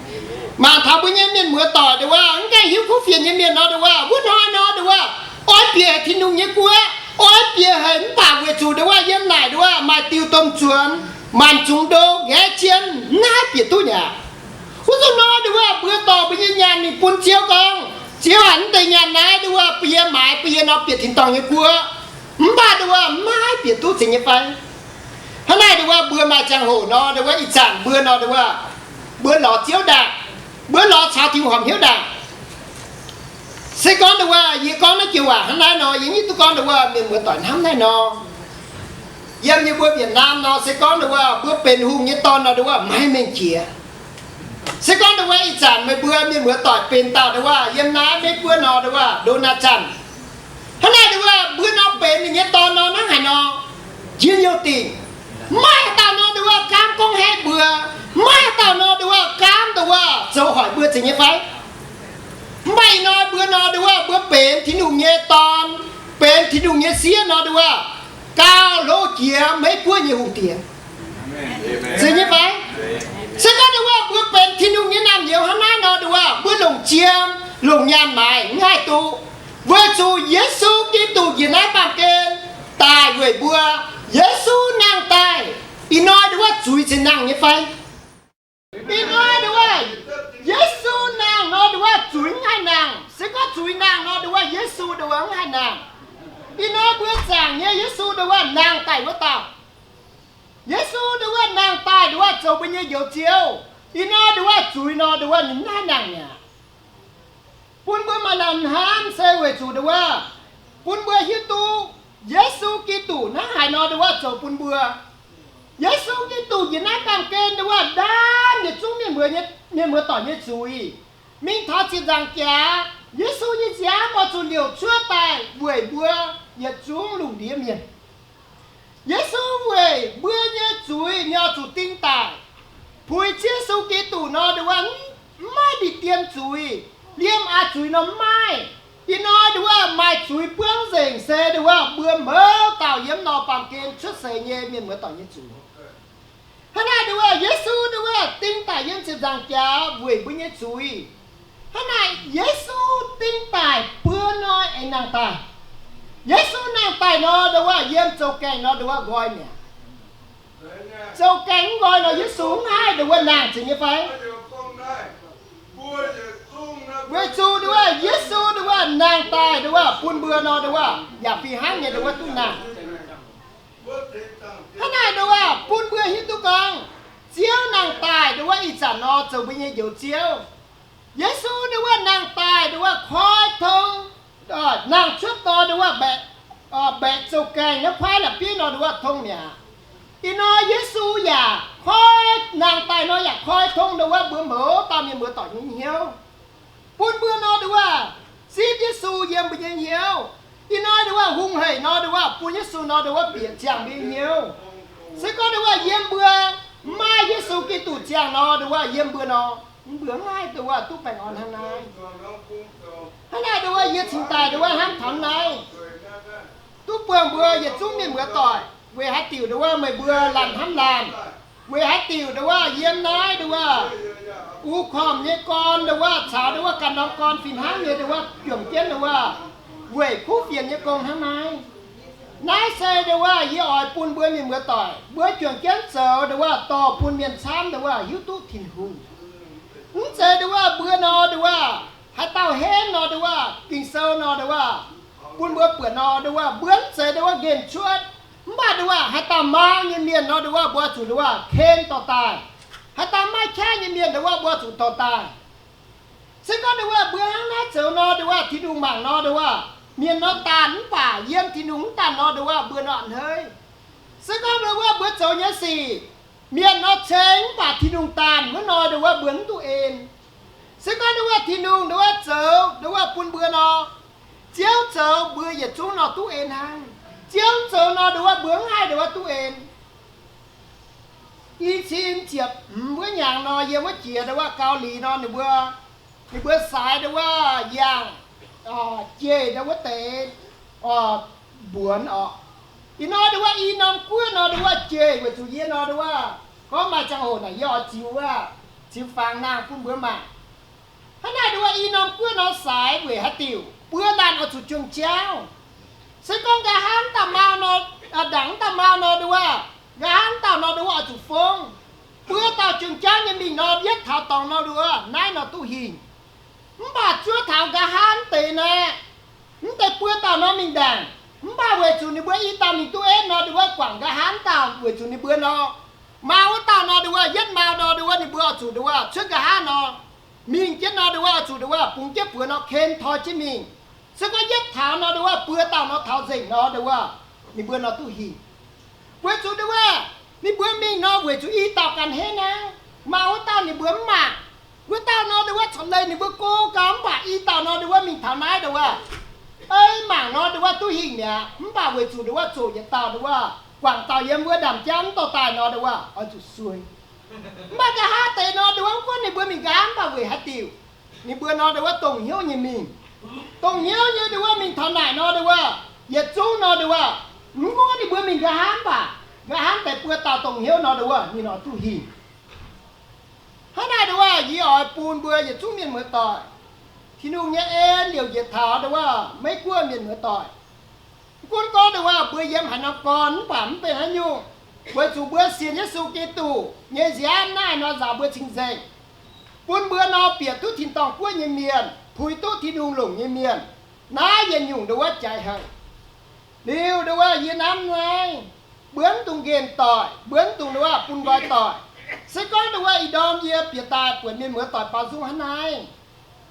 mangc taux mbuo nyei mienh muoz doic ndongc wuov mv gaengh hiuv kuv fienx nyei mienh nor ndongc wuov wuov hnoi nor ndongc wuov oix bieqc haic Tin-Hungh nyei guoqv, oix bieqc haic mv baac weic zuqc ndongc wuov yiem naaic ndongc wuov maaih diuh domh zuonx, maanc zungx ndo, nqaeqv jien, mv haih bieqc duqv nyei aqv. Wuov zanc nor ndongc wuov mbuo dorh mbuo nyei nyaanh mingh bun Ziouv gorngv, Ziouv aac, mv deix nyaanh naaiv ndongc wuov bun yie maaiz, bun yie nor bieqc tin-dorngh nyei guoqv. Mv baac ndongc wuov mv haih bieqc duqv zeiz nyei fai? Hnangv naaic ndongc wuov mbuo maaih ziangh hoc nor ndongc wuov ih zanc mbuo nor ndongc wuov mbuo lorz Ziouv ndaangc, mbuo lorz caux Tin-Hungh horpc hnyouv ndaangc. Se gorngv ndongc wuov yie gorngv naaiv joux waac hnangv naaiv nor, yie nyic duqv gorngv ndongc wuov mienh muoz doic hnamv naaiv nor, yiem yie mbuo Vietnam nor se gorngv ndongc wuov mbuo benx hungh nyei dorn nor ndongc wuov maiv mengh jiex. Se gorngv ndongc wuov ih zanc meih mbuo mienh muoz doic benx dauh ndongc wuov yiem naaiv Meiv Guoqv nor ndongc wuov Donald Trump, hnangv naaic ndongc wuov mbuo nor benx ninh nyei dorn nor hnangv haaix nor, njien-youh dingc. Mv maaih haaix dauh nor ndongc wuov gaamv gorngv haeqv mbuo. Mv maaih haaix dauh nor ndongc wuov gaamv ndongc wuov zoux hoic mbuo zeiz nyei fai? Mv baac ih hnoi mbuo nor ndongc wuov mbuo benx Tin-Hungh nyei dorn, benx Tin-Hungh nyei sieqv nor ndongc wuov gauh hlo jiex Meiv Guoqv nyei hungh diex, zeiz nyei fai? Se gorngv ndongc wuov mbuo benx Tin-Hungh nyei naamh nyouz hnangv naaiv nor ndongc wuov mbuo longc jiem, longc nyaanh maaiz mv haih duqv, weic zuqc Yesu Giduc njiec naaiv baamh gen daaih weic mbuo. Yesu nangh daaih, ih hnoi ndongc wuov zuiz cingx nangh nyei fai? Ih hnoi ndongc wuov Yesu nangh nor ndongc wuov zuiz mv haih nangh. Se gorngv zuiz nangh nor ndongc wuov Yesu ndongc wuov mv haih nangh. Ih hnoi mbuo zaangc nyei Yesu ndongc wuov nangh daaih wuov dauh. Yesu ndongc wuov nangh daaih ndongc wuov zoux mbuo nyei Njoux Ziouv. Ih hnoi ndongc wuov zuiz nor ndongc wuov ninh mv haih nangh mi'aqv. Bun mbuo maaih lamh hnamv se weic zuqc ndongc wuov bun mbuo hiuv duqv Yesu Giduc hnangv haaix nor ndongc wuov zoux bun mbuo. Yesu Giduc njiec naaiv baamh gen ndongc wuov ndaam yietc zungv mienh muoz, mienh muoz doic nyei zuiz. Mingh taux ziepc nzaangc jaax, Yesu nyei nziaamv oix zuqc liouc cuotv daaih weic mbuo yietc zungv lungh ndiev mienh. Yesu weic mbuo nyei zuiz ninh oix zuqc ding daic. Puix Ziouv Yesu Giduc nor ndongc wuov mv maaih ndie-dien zuiz, liemh aqv zuiz nor mv maaih. Ih hnoi ndongc wuov maaih zuiz buangv nzengc se ndongc wuov mbuo mouz dauh yiem nor baamh gen cuotv seix nyei mienh muoz doic nyei zuiz. Hnangv naaic ndongc wuov Yesu ndongc wuov ding daic yiem ziepc nzaangc jaax weic mbuo nyei zuiz. Hnangv naaic Yesu ding daic buo hnoi aengx nangh daaih. Yesu nangh daaih nor ndongc wuov yiem zoux gaengh nor ndongc wuov nqoi mi'aqv. Zoux gaengh mv nqoi nor Yesu mv haih ndongc wuov nangh, zeiz nyei fai? Weic zuqc ndongc wuov Yesu ndongc wuov nangh daaih ndongc wuov bun mbuo nor ndongc wuov yaac fih hnangv nyei ndongc wuov duqv nangh. Hnangv naaic ndongc wuov bun mbuo hiuv duqv gorngv Ziouv nangh daaih ndongc wuov ih zanc nor zoux mbuo nyei Njoux Ziouv. Yesu ndongc wuov nangh daaih ndongc wuov koi tong, nangh cuotv nor ndongc wuov mbaeqc, mbaeqc zoux gaengh naaiv kuaaiv la'bieiv nor ndongc wuov tong mi'aqv. Ih hnoi Yesu yaac koi, nangh daaih nor yaac koi tong ndongc wuov mbuo mouz dauh mienh muoz doic nyei hnyouv. Bun mbuo nor ndongc wuov zipv Yesu yiem mbuo nyei hnyouv. Ih hnoi ndongc wuov hungh hec nor ndongc wuov bun Yesu nor ndongc wuov bieqc ziangh mbuo nyei hnyouv. Se gorngv ndongc wuov yiem mbuo Mv maaih Yesu Giduc ziangh nor, nduov waac yiem mbuo nor, mbuo mv haih nduov waac duqv baengh orn hnangv naaiv. Hnangv naaiv nduov waac yie cingx daaih nduov waac hnamv taux naaiv. Duqv buangh mbuo yietc zungv mienh muoz doic, weic haaix diuc nduov waac meih mbuo laanh hnamv laanh? Weic haaix diuc nduov waac yiem naaiv nduov waac uv kormc nyei gorn nduov waac caux nduov waac ganh norm gorn fih hnangv nyei nduov waac juangc jienv nduov waac weic kuv fienx nyei gong hnangv naaiv? Naaiv se nduov waac yie oix bun mbuo mienh muoz doic mbuo juangc jienv zoux nduov waac dorh bun mienh camv nduov waac hiuv duqv Tin-Hungh. Mv zeiz nduov waac mbuo nor nduov waac haaix dauh henv nor nduov waac Ging-Sou nor nduov waac bun mbuo buatc nor nduov waac mbuo mv zeiz nduov waac nqemh cuotv. Mv baac nduov waac haaix dauh mau nyei mienh nor nduov waac mbuo zuqc nduov waac ken dorh daaih. Haaix dauh maiv qaqv nyei mienh nduov waac mbuo zuqc dorh daaih. Se gorngv nduov waac mbuo hnangv naaiv zoux nor nduov waac Tin-Hungh mangc nor nduov waac mienh nor daanh, mv baac yiem Tin-Hungh mv daanh nor nduov waac mbuo nor a'hneiv. Se gorngv nduov waac mbuo zoux nyei sic mienh nor ceng mv baac Tin-Hungh daanh wuov nor nduov waac mbuo mv duqv en. Se gorngv nduov waac Tin-Hungh nduov waac zoux nduov waac bun mbuo nor, Ziouv zoux mbuo yietc zungv nor duqv en hnangv. Ziouv zoux nor nduov waac mbuo mv haih nduov waac duqv en. I cin ziepc hmz wuov hnyangx nor, yiem wuov jiex nduov waac Gau Lix nor, ninh mbuo, ninh mbuo saaix nduov waac yangh jeic nduov wuov deix mbuonx orqc. Ih hnoi nduov waac i norm guoqv nor nduov waac jeic weic zuqc yie nor nduov waac gorngv maaih ziangh hoc naaic yie oix ziux wuov, ziux fangx nangh bun mbuo mangc. Hnangv naaic nduov waac i norm guoqv nor saaix weic haaix diuc buo laanh oix zuqc juang-jauv. Se gorngv nqa'haav dauh mau nor, ndaangc dauh mau nor nduov waac, nqa'haav dauh nor nduov waac oix zuqc fongv. Buo dauh juang-jauv nyei mingh nor, yietv taux dorngx nor nduov waac naaiv nor duqv hingh. Mv baac zuov taux nqa'haav deix naaic, mv deix buo dauh nor mingh ndaangc. Mv baac weic zuqc ninh mbuo i dauh mingh duqv etv nor nduov waac guangc nqa'haav dauh weic zuqc ninh mbuo nor, mau wuov dauh nor nduov waac yietv mau nor nduov waac ninh mbuo oix zuqc nduov waac cuotv nqa'haav nor, mingh jienv nor nduov waac oix zuqc nduov waac bungx jienv buoz nor ken toi jienv mingh. Se gorngv yietv taux nor nduov waac buo dauh nor taux nzengc nor nduov waac ninh mbuo nor duqv hingh. Weic zuqc nduov waac ninh mbuo mingh nor weic zuqc i dauh ganh henv aqv. Mau wuov dauh ninh mbuo mv mangc. Wuov dauh nor nduov waac corc leih ninh mbuo go gau, mv baac i dauh nor nduov waac mingh taux naaiv nduov waac ei mangc nor nduov waac duqv hingh mi'aqv. Mv baac weic zuqc nduov waac zoqc yietc dauh nduov waac guangc dauh yiem wuov ndaamv-jangv mv dorh daaih nor nduov waac oix zuqc suei. Mv baac nqa'haav deix nor nduov waac mv gunv ninh mbuo mingh nqa'haav, mv baac weic haaix diuc ninh mbuo nor nduov waac dongh hnyouv nyei mingh. Dongh hnyouv nyei nduov waac mingh taux naaic nor nduov waac yietc zungv nor nduov waac mv gunv ninh mbuo mingh nqa'haav, mv baac nqa'haav deix buo dauh dongh hnyouv nor nduov waac ninh nor duqv hingh. Hnangv naaic nduov waac yie oix bun mbuo yietc zungv mienh muoz doic, Tin-Hungh nyei en liouc njiec taux nduov waac Meiv Guoqv mienh muoz doic. Mv gunv gorngv nduov waac mbuo yiem haaix norm gorn mv baac mv benx haaix nyungc, weic zuqc mbuo sienx Yesu Giduc nyei nziaamv naaiv nor nzaaux mbuo cing-nzengc, bun mbuo nor bieqc duqv tin-dorngh guoqv nyei mienh, puix duqv Tin-Hungh longc nyei mienh. Naaiv yietc nyungc nduov waac jaaix haic. Liuz nduov waac yie nanv naaiv, mbuo mv dungx nqemh doic, mbuo mv dungx nduov waac bun nqoi doic. Se gorngv nduov waac ih ndorm yie bieqc daaih buatc mienh muoz doic baaux nzung hnangv naaiv,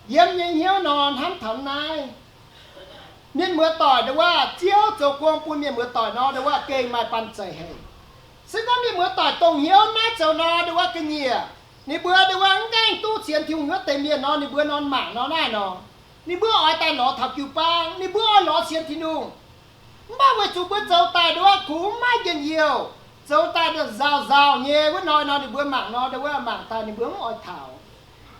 yiem nyei hnyouv nor hnamv taux naaiv. Mienh muoz doic nduov waac, Ziouv zoux gong bun mienh muoz doic nor nduov waac gengh maaih banh zeic haic. Se gorngv mienh muoz doic dongh hnyouv naaiv zoux nor nduov waac ga'nyiec, ninh mbuo nduov waac mv gaengh duqv sienx Tin-Hungh wuov deix mienh nor, ninh mbuo nor mangc nor naaiv nor, ninh mbuo oix daaih lorz taux jiu-baang, ninh mbuo oix lorz sienx Tin-Hungh. Mv baac weic zuqc mbuo zoux daaih nduov waac kungx maiv njien-youh, zoux daaih nzaaux nzaaux nyei wuov hnoi nor, ninh mbuo mangc nor nduov waac mangc daaih ninh mbuo mv oix taux.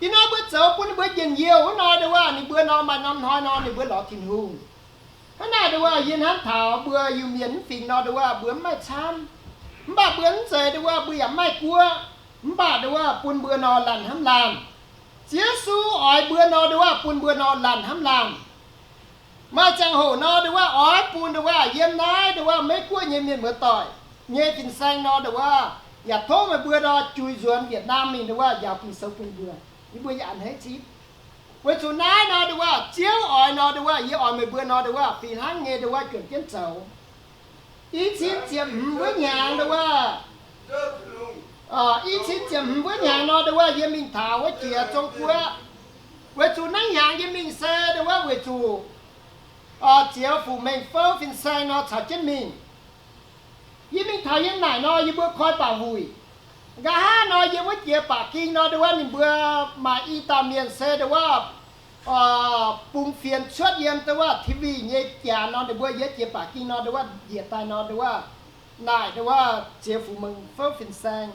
Ih hnoi mbuo zoux bun ninh mbuo njien-youh wuov hnoi nduov waac ninh mbuo nor maaih norm hnoi nor ninh mbuo lorz Tin-Hungh. Hnangv naaic nduov waac yie hnamv taux mbuo Iu-Mienh mv fingx nor nduov waac mbuo mv maaih camv, mv baac mbuo mv zeiz nduov waac mbuo yaac mv maaih guoqv, mv baac nduov waac bun mbuo nor laanh hnamv laanh. Ziouv Yesu oix mbuo nor nduov waac bun mbuo nor laanh hnamv laanh. Maaih ziangh hoc nor nduov waac oix bun nduov waac yiem naaiv nduov waac Meiv Guoqv nyei mienh muoz doic nyei fin-saeng nor nduov waac yaac tov meih mbuo nor juix nzuonx Việt Nam mingh nduov waac njaaux Ging-Sou bun mbuo. Yie mbuo yaac a'hneiv zipv. Weic zuqc naaiv nor nduov waac Ziouv oix nor nduov waac yie oix meih mbuo nor nduov waac fih hnangv nyei nduov waac juangc jienv zoux. I cin ziepc hmz wuov hnyangx nduov waac, i cin ziepc hmz wuov hnyangx nor nduov waac yie mingh taux wuov jiex Zong-Guoqv. Weic zuqc naaiv hnyangx yie mingh se nduov waac weic zuqc Ziex Fuc Mengh Fouv fin-saeng nor caux jienv mingh. Yie mingh taux yiem naaic nor yie mbuo koi baac wuic. Nqa'haav nor yiem wuov jiex Baqc Ging nor nduov waac ninh mbuo maaih i dauh mienh se nduov waac bungx fienx cuotv yiem nduov waac T V nyei jaax nor ninh mbuo yiem jiex Baqc Ging nor nduov waac njiec daaih nor nduov waac naaic nduov waac Ziex Fuc Mengh Fouv fin-saeng.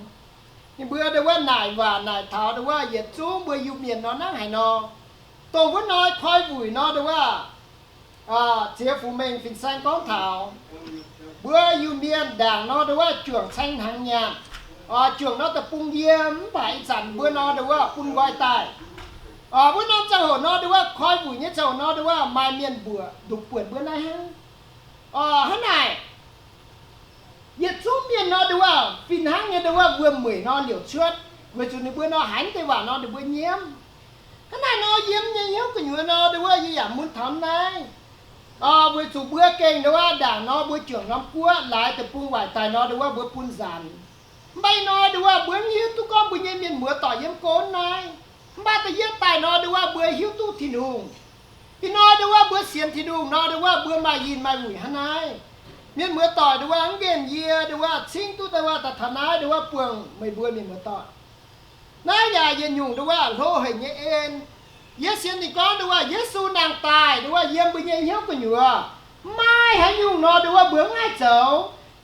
Ninh mbuo ndongc wuov naaic waac naaic taux ndongc wuov yietc zungv mbuo Iu-Mienh nor hnangv haaix nor, dongh wuov hnoi koi wuic nor ndongc wuov, ziouc Fu Mengh fin-saeng gorngv taux mbuo Iu-Mienh ndaangc nor ndongc wuov juangc caeng hnaangx nyaanh, juangc nor deic-bung yiem, mv baac ih zanc mbuo nor ndongc wuov bun nqoi daaih. Wuov norm ziangh hoc nor ndongc wuov koi wuic nyei ziangh hoc nor ndongc wuov maaih mienh mbuoqc nduqc buonc mbuo naaiv hnangv. Hnangv naaic, yietc zungv mienh nor ndongc wuov fih hnangv nyei ndongc wuov wuom-mueic nor liouc cuotv, weic zuqc ninh mbuo nor haiz deix waac nor ninh mbuo nyiemv. Hnangv naaic nor yiem nyei hnyouv gu'nyuoz nor ndongc wuov yie yaac mun taux naaiv. Weic zuqc mbuo gengh ndongc wuov ndaangc nor mbuo juangc norm guoqv laaix deic-bung waaic daaih nor ndongc wuov mbuo bun nzaanx. Mv baac ih hnoi ndongc wuov mbuo mv hiuv duqv gorngv mbuo nyei mienh muoz-doic yiem go naaiv. Mv baac da'yietv daaih nor ndongc wuov mbuo hiuv duqv Tin-Hungh. Ih hnoi ndongc wuov mbuo sienx Tin-Hungh nor ndongc wuov mbuo maaih yinh maaih wuic hnangv naaiv. Mienh muoz-doic ndongc wuov mv nqemh yie ndongc wuov cingv duqv ndongc wuov daaih taux naaiv ndongc wuov buangh meih mbuo mienh muoz-doic. Naaiv yaac yietc nyungc ndongc wuov hlo haic nyei en. Yie sienx ninh gorngv ndongc wuov Yesu nangh daaih ndongc wuov yiem mbuo nyei hnyouv gu'nyuoz, mv maaih haaix nyungc nor ndongc wuov mbuo mv haih zoux.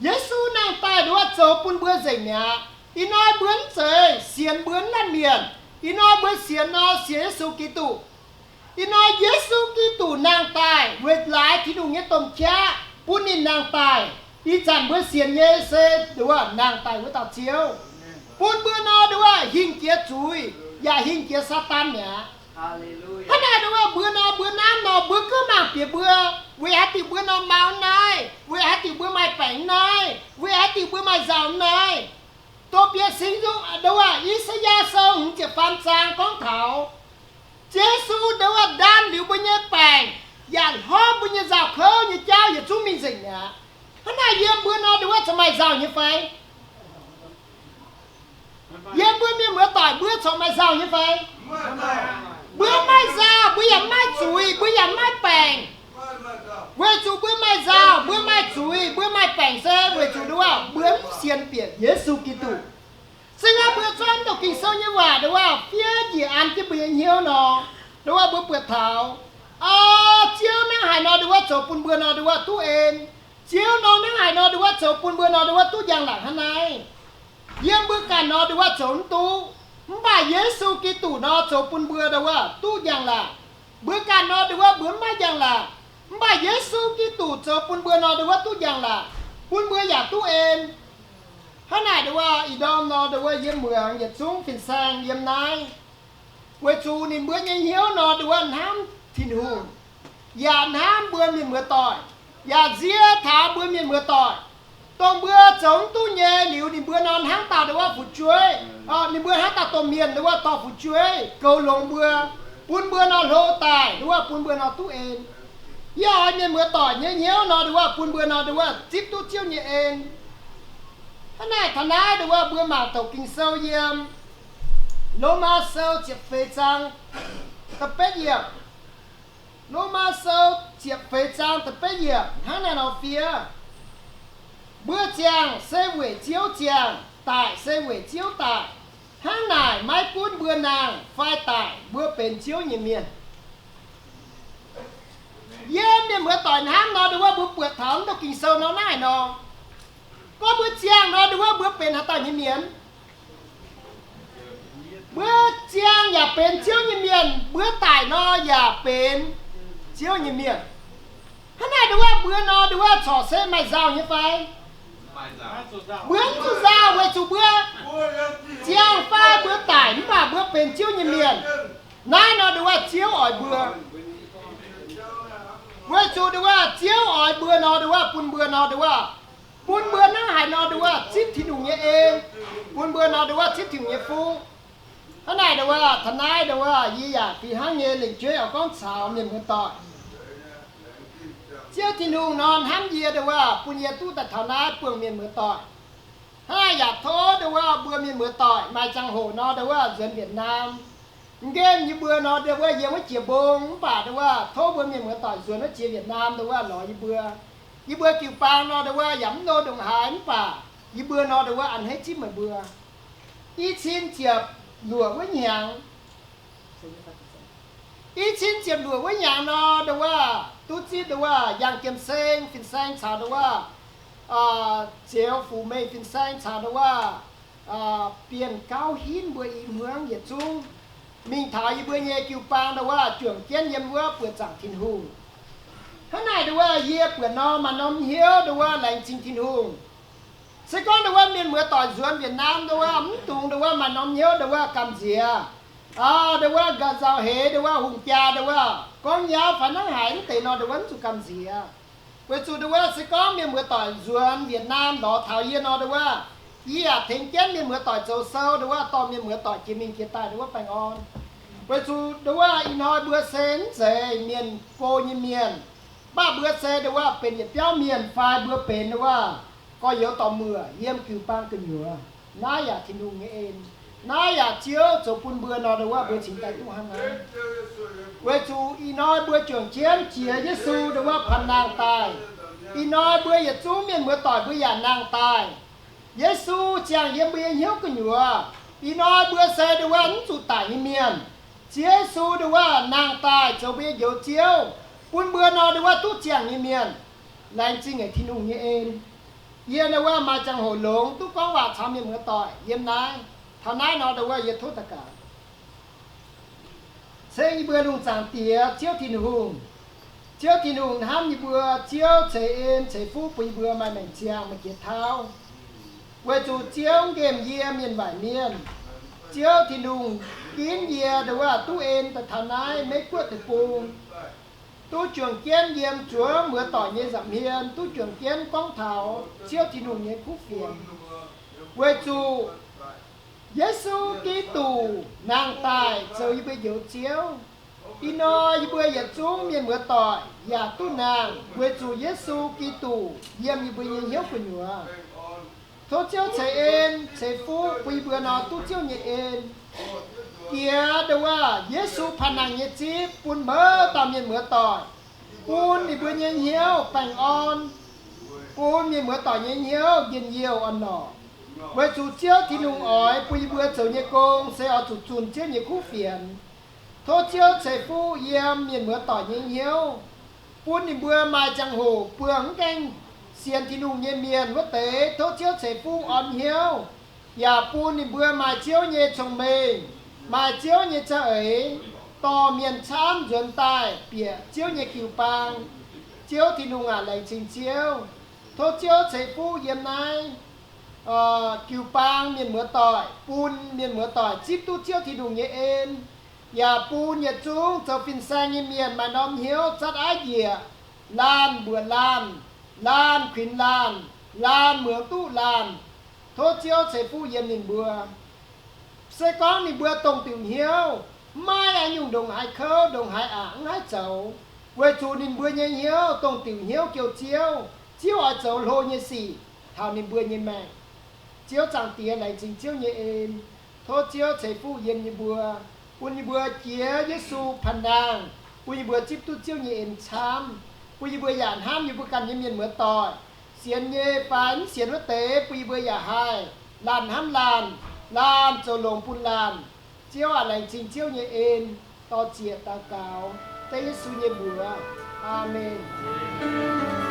Yesu nangh daaih ndongc wuov zoux bun mbuo nzengc mi'aqv. Ih hnoi mbuo mv zeiz sienx mbuo mv lanh mienh. Ih hnoi mbuo sienx nor sienx Yesu Giduc. Ih hnoi Yesu Giduc nangh daaih weic laaix Tin-Hungh nyei domh qaqv bun ninh nangh daaih. Ih zanc mbuo sienx nyei se ndongc wuov nangh daaih wuov dauh Ziouv, bun mbuo nor ndongc wuov hingh jiex zuiz yaac hingh jiex Saadaan mi'aqv. Hnangv naaic ndongc wuov mbuo nor mbuo hnamv nor mbuo gouv mangc bieqc mbuo, weic haaix diuc mbuo nor mau naaiv, weic haaix diuc mbuo maaih baengc naaiv, weic haaix diuc mbuo maaih nzauh naaiv. Dongh Bieqc Singx Nzung ndongc wuov I^saa^yaa Sou hmz ziepc faam zaang gorngv taux Yesu ndongc wuov ndaam liuz mbuo nyei baengc yaac hlorpv mbuo nyei nzauh kouv nyei jauv yietc zungv mingh nzengc mi'aqv. Hnangv naaic yiem mbuo nor ndongc wuov corc maaih nzauh nyei fai? Yiem mbuo mienh muoz-doic mbuo corc maaih nzauh nyei fai? Mbuo maiv maaih nzauh, mbuo yaac maiv maaih zuiz, mbuo yaac maiv maaih baengc. Weic zuqc mbuo maaih nzauh, mbuo maaih zuiz, mbuo maaih baengc se weic zuqc ndongc wuov mbuo mv sienx bieqc Yesu Giduc. Se gorngv mbuo zorqv mv deix Ging-Sou nyei waac ndongc wuov fiev njiec an jienv mbuo nyei hnyouv nor, ndongc wuov mbuo buatc taux, o, Ziouv hnangv haaix nor ndongc wuov zoux bun mbuo nor ndongc wuov duqv en. Ziouv nor hnangv haaix nor ndongc wuov zoux bun mbuo nor ndongc wuov duqv njang-laangc hnangv naaiv. Yiem mbuo ganh nor ndongc wuov zoux mv duqv, mv baac Yesu Giduc nor zoux bun mbuo ndongc wuov duqv njang-laangc. Mbuo ganh nor ndongc wuov mbuo mv maaih njang-laangc, mv baac Yesu Giduc zoux bun mbuo nor ndongc wuov duqv njang-laangc, bun mbuo yaac duqv en. Hnangv naaic ndongc wuov ih ndorm nor ndongc wuov yiem muangx yietc zungv fin-saeng yiem naaiv, weic zuqc ninh mbuo nyei hnyouv nor ndongc wuov hnamv Tin-Hungh, yaac hnamv mbuo mienh muoz-doic, yaac nziex taux mbuo mienh muoz-doic. Dongh mbuo zoux mv duqv nyei liuz ninh mbuo nor hnangv dauh ndongc wuov fu'jueiv, ninh mbuo hnangv dauh domh mienh ndongc wuov dorh fu'jueiv goux longx mbuo, bun mbuo nor hlo daaih ndongc wuov bun mbuo nor duqv en. Yie oix mienh muoz-doic nyei hnyouv nor ndongc wuov bun mbuo nor ndongc wuov zipv duqv Ziouv nyei en. Hnangv naaic taux naaiv ndongc wuov mbuo mangc douc Ging-Sou yiem Lomaa Sou ziepc feix zaang da'betv yiemc. Lomaa Sou ziepc feix zaang da'betv yiemc hnangv naaiv nor fiev, mbuo ziangh se weic Ziouv ziangh, daic se weic Ziouv daic. Hnangv naaic maiv gunv mbuo nangh fai daic, mbuo benx Ziouv nyei mienh. Yiem mienh muoz-doic hnamv nor ndongc wuov mbuo buatc taux mv deix Ging-Sou nor naaiv nor, gorngv mbuo ziangh nor ndongc wuov mbuo benx haaix dauh nyei mienh? Mbuo ziangh yaac benx Ziouv nyei mienh, mbuo daic nor yaac benx Ziouv nyei mienh. Hnangv naaic ndongc wuov mbuo nor ndongc wuov corc se maaih nzauh nyei fai? Mbuo mv zuqc nzauh weic zuqc mbuo ziangh fai mbuo daic mv baac mbuo benx Ziouv nyei mienh. Naaiv nor ndongc wuov Ziouv oix mbuo, weic zuqc ndongc wuov Ziouv oix mbuo nor ndongc wuov bun mbuo nor ndongc wuov, bun mbuo hnangv haaix nor ndongc wuov zipv Tin-Hungh nyei en, bun mbuo nor ndongc wuov zipv Tin-Hungh nyei fuqv. Hnangv naaic ndongc wuov taux naaiv ndongc wuov yie yaac fih hnangv nyei lengc jueiv oix gorngv caux mienh muoz-doic. Ziouv Tin-Hungh nor hnamv yie ndongc wuov bun yie duqv daaih taux naaiv buangh mienh muoz-doic. Hnangv naaic yaac tov ndongc wuov mbuo mienh muoz-doic maaih ziangh hoc nor ndongc wuov nzuonx Việt Nam. Nqemh yie mbuo nor ndongc wuov yiem wuov jiex mbong mv baac ndongc wuov tov mbuo mienh muoz-doic nzuonx wuov jiex Việt Nam ndongc wuov lorz yie mbuo. Yie mbuo jiu-baang nor ndongc wuov yaac mv nor ndongc haaix mv baac yie mbuo nor ndongc wuov a'hneiv zipv meih mbuo. I cin ziepc luoqc wuov hnyangx, i cin ziepc luoqc wuov hnyangx nor ndongc wuov duqv zipv ndongc wuov Yangh Jiem Seng fin-saeng caux ndongc wuov Zioux Fuc Mengh fin-saeng caux ndongc wuov bienh gauv hinv mbuo i hmuangv yietc zungv mingh taux yie mbuo nyei jiu-baang ndo wuov juangc jienv yiem wuov buoqc zaangc Tin-Hungh. Hnangv naaic ndo wuov yie buatc nor maaih norm hnyouv ndo wuov laengz zingh Tin-Hungh. Se gorngv ndo wuov mienh muoz-doic nzuonx Việt Nam ndo wuov mv dungx ndo wuov maaih norm hnyouv ndo wuov gamh nziex, ndo wuov ga'nzauh heix ndo wuov hungh jaa ndo wuov gorngv nyauv fai hnangv haaix mv deix nor ndo wuov mv zuqc gamh nziex. Weic zuqc ndo wuov se gorngv mienh muoz-doic nzuonx Việt Nam lorz taux yie nor ndo wuov, yie yaac tengx jienv mienh muoz-doic zoux sou ndo wuov dorh mienh muoz-doic jiex mingh jiex daaih ndo wuov baengh orn. Weic zuqc ndo wuov ih hnoi mbuo se mv zeiz mienh go nyei mienh, mv baac mbuo se ndo wuov benx yietc biauv mienh fai mbuo benx ndo wuov gorx-youz dorh muoc yiem jiu-baang gu'nyuoz. Naaiv yaac Tin-Hungh nyei en. Naaiv yaac Ziouv zoux bun mbuo nor ndo wuov mbuo cingx daaih duqv hnangv naaiv. Weic zuqc ih hnoi mbuo juangc jienv jiex Yesu ndo wuov panh nangh daaih. Ih hnoi mbuo yietc zungv mienh muoz-doic mbuo yaac nangh daaih. Yesu ziangh yiem mbuo nyei hnyouv gu'nyuoz. Ih hnoi mbuo se ndo wuov mv zuqc daic nyei mienh. Ziouv Yesu ndo wuov nangh daaih zoux mbuo nyei Njoux Ziouv, bun mbuo nor ndo wuov duqv ziangh nyei mienh. Laengz zingh haic Tin-Hungh nyei en. Yie ndo wuov maaih ziangh hoc longx duqv gorngv waac caux mienh muoz-doic yiem naaiv. Taux naaiv nor ndo wuov yie tov daux gaux. Ceng yie mbuo lungh zaangc Diex Ziouv Tin-Hungh. Ziouv Tin-Hungh hnamv yie mbuo, Ziouv ceix en ceix fuqv bun yie mbuo maaih maengc ziangh maaih jiex tauv. Weic zuqc Ziouv nqemh yie mienh waaic mienh. Ziouv Tin-Hungh ginv yie ndo wuov duqv en daaih taux naaiv Meiv Guoqv deic-bung, duqv juangc jienv yiem zuangx muoz-doic nyei nza'hmien, duqv juangc jienv gorngv taux Ziouv Tin-Hungh nyei kuv fienx. Weic zuqc Yesu Giduc nangh daaih zoux yie mbuo Njoux Ziouv. Ih hnoi yie mbuo yietc zungv mienh muoz-doic yaac duqv nangh weic zuqc Yesu Giduc yiem yie mbuo nyei hnyouv gu'nyuoz. Tov Ziouv ceix en ceix fuqv bun yie mbuo nor duqv Ziouv nyei en. Jiex ndo wuov Yesu panh nangh nyei zipv bun mouz dauh mienh muoz-doic, bun ninh mbuo nyei hnyouv baengh orn, bun mienh muoz-doic nyei hnyouv njien-youh orn-lorqc. Weic zuqc Ziouv Tin-Hungh oix bun yie mbuo zoux nyei gong se oix zuqc zunh Ziouv nyei kuv fienx. Tov Ziouv ceix fuqv yiem mienh muoz-doic nyei hnyouv, bun ninh mbuo maaih ziangh hoc buangh mv gaengh sienx Tin-Hungh nyei mienh wuov deix. Tov Ziouv ceix fuqv orn hnyouv, yaac bun ninh mbuo maaih Ziouv nyei cong-mengh, maaih Ziouv nyei za'eix, dorh mienh camv nzuonx daaih bieqc Ziouv nyei jiu-baang. Ziouv Tin-Hungh aac, laengz zingh Ziouv. Tov Ziouv ceix fuqv yiem naaiv jiu-baang mienh muoz-doic, bun mienh muoz-doic zipv duqv Ziouv Tin-Hungh nyei en, yaac bun yietc zungv zoux fin-saeng nyei mienh maaih norm hnyouv zatv aiv njiec, laanh mbuoqc laanh, laanh kuinx laanh, laanh muangx duqv laanh. Tov Ziouv ceix fuqv yiem ninh mbuo. Se gorngv ninh mbuo dongh diuc hnyouv, maiv maaih haaix nyungc ndongc haaix kouv, ndongc haaix aqc, mv haih zoux, weic zuqc ninh mbuo nyei hnyouv dongh diuc hnyouv jouh Ziouv. Ziouv oix zoux hlo nyei sic taux ninh mbuo nyei maengc. Ziouv Zaangc Diex, laengz zingh Ziouv nyei en. Tov Ziouv ceix fuqv yiem yie mbuo, bun yie mbuo jiex Yesu panh nangh, bun yie mbuo zipv duqv Ziouv nyei en camv, bun yie mbuo yaac hnamv yie mbuo ganh nyei mienh muoz-doic, sienx nyei fai mv sienx wuov deix, bun yie mbuo yaac haih laanh hnamv laanh, laanh zoux longx bun laanh. Ziouv aac, laengz zingh Ziouv nyei en. Dor-ziec daux gaux dengv Yesu nyei mbuox. Aamen.